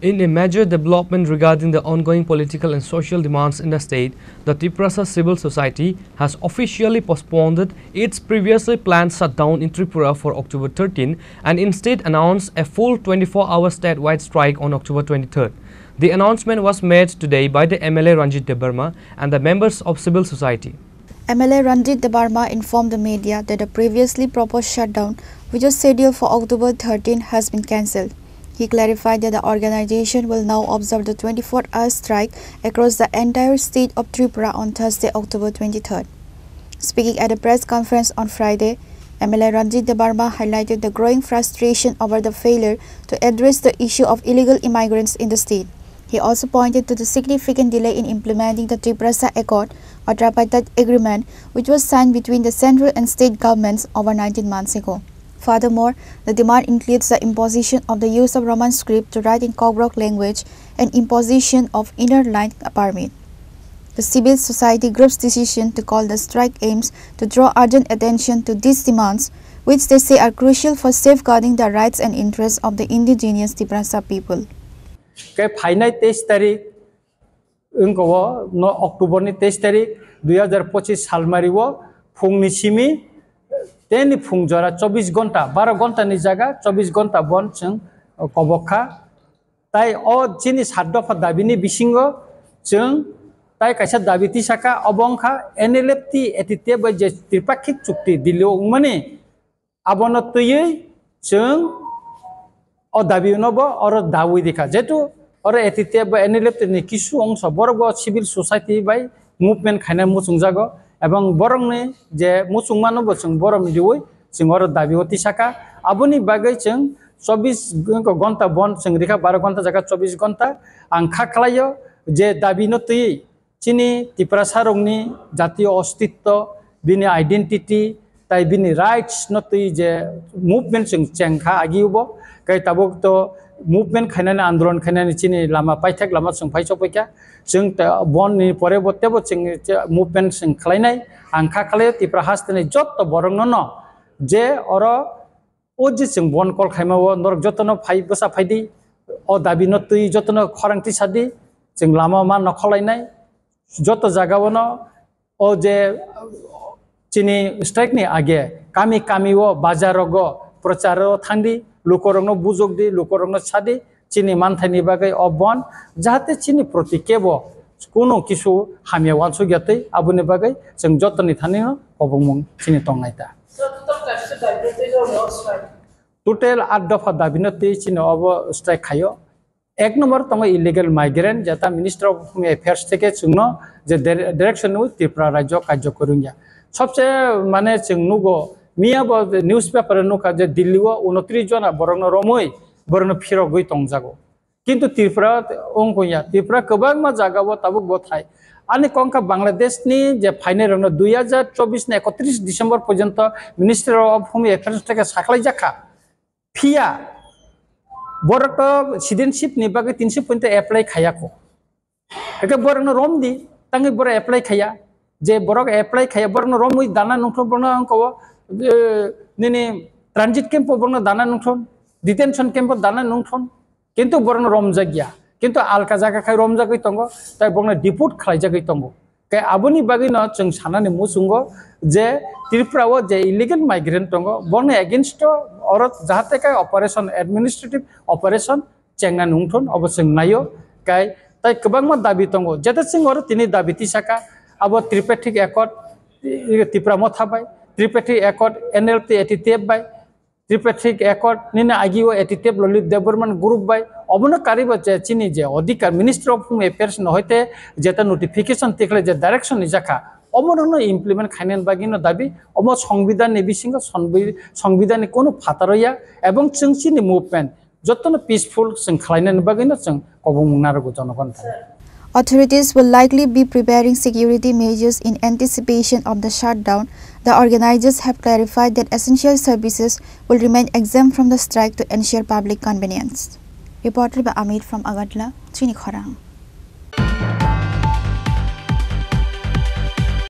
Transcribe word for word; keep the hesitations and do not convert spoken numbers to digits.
In a major development regarding the ongoing political and social demands in the state, the Tiprasa Civil Society has officially postponed its previously planned shutdown in Tripura for October thirteen and instead announced a full twenty-four hour statewide strike on October twenty-third. The announcement was made today by the M L A Ranjit Debbarma and the members of civil society. M L A Ranjit Debbarma informed the media that the previously proposed shutdown, which was scheduled for October thirteen, has been cancelled. He clarified that the organization will now observe the twenty-four hour strike across the entire state of Tripura on Thursday, October twenty-third. Speaking at a press conference on Friday, M L A Ranjit Debbarma highlighted the growing frustration over the failure to address the issue of illegal immigrants in the state. He also pointed to the significant delay in implementing the Tiprasa Accord, a tripartite agreement which was signed between the central and state governments over nineteen months ago. Furthermore, the demand includes the imposition of the use of Roman script to write in Koborok language and imposition of inner line permit. The civil society group's decision to call the strike aims to draw urgent attention to these demands, which they say are crucial for safeguarding the rights and interests of the indigenous Tiprasa people. Khe phainai teis tarik wngkha o no October ni teis tarik dui hazar pochis salmari o phungni simi teni phung jora chobbish ghonta, baro ghonta ni jaga chobbish ghonta bon chwng kobok kha. Tai o chini sat dopha dabi ni bisingo chwng tai kaisa dabi tisaka, obo wngkha N L F T A T T F bai je tripakhik chukti Delhi o wngmani, abono twiwi chwng o dabi no bo oro dawi rikha. Jehetu oro A T T F ba N L F T ni kisu ongso borok bo civil society bai movement khaina muchungjago, ebong borokni je muchungmano bo chwng borom riwi chwng oro dabi o tisaka. Aboni bagwi chwng chobbish ghonta bon chwng rikha, baro ghonta jaga chobbish ghonta. Ang kha khlaio je dabi no twiwi chini Tiprasa rokni jatiyo ostitto, bini identity, tai bini rights no twi je movement chwng chengkha agi ubo, kai tabuk to movement khainani, andolon khainani chini lama paithak lama chwng phai chokpaikha. Chwng ta-, bon ni pore bo tebo chwng che-, movement chwng khlainai. Ang kha khlaio Tipra hasteni jotto borokno no je oro o je chwng bon call khaima o norok jotono phai bwsa phaidi, o dabi no twi jotono khorang tisadi, chwng lama ma nokholainai. Joto jaga o no o je chini strike ni age kami kami o, bazar rogo prochar o thangdi, lukorokno bujokdi, lukorokno sadi, chini manthaini bagwi o bon, jahate chini proti kebo kunu kisu hamya wansukya twi, aboni bagwi chwng jotoni thani no kobongmung chini tongnai ta. Total art dopha dabi no twi chini obo strike khaio. Ek number tongo illegal migrant, jeta Minister of Home Affairs theke chwngno je dire-, direction o Tripura rajyo karjo kwrwngya. Sobse mane chwng nugo, miya bo newspaper o nukha je Delhi o unotris jona borokno romwi borokno phirogwi tongjago. Kintu Tripura wngkha ya, Tripura kwbangma jaga o tabuk bo thai. Ani kongkha Bangladesh ni je phainai rokno dui hazar chobbish ni ekotris December porjonto Minister of Home Affairs theke saklai jakha. Phiya borok to citizenship ni bagwi tinsi point apply khaya ko. Eke borok no rom di, tangwi borok apply khaya. Je borok apply khaya, borok no romwi dana nungthon, borok no wngkha o, eh, nini transit camp o borok no dana nungthon, detention camp o dana nungthon. Kintu borokno romjakya. Kintu alka jaga khai romjagwi tongo, tai borokno deport khlaijagwi tongo. Khe aboni bagwino chwng sanani muchungo je Tripura o je illegal migrant tongo, borokni against o oro jahate khai operation, administrative operation chengnani wngthon, obo chwng naio. Khe tai kwbangma dabi tongo, jeta chwng oro tini dabi tisaka, abo Tripartite Accord, Tipra Motha bai, Tripartite Accord, N L T A T T F bai, Tripartite Accord nini agi o A T T F Lalit Debbarma group bai obono karwi bo je chini je odhikar Ministry of Home Affairs no hoite jeta notification tikhlai je direction ni jakha, obono no implement khainani bagwi no dabi, omo Songbidan ni bisingo Songbi-, Songbidan ni kono phataro ya, ebong chwng chini movement jotono peaceful chwng khlainani bagwi no chwng kobongmung narwgo jonogon thani. Authorities will likely be preparing security measures in anticipation of the shutdown. The organizers have clarified that essential services will remain exempt from the strike to ensure public convenience. Reported by Amit from Agartala, Chini Khorang.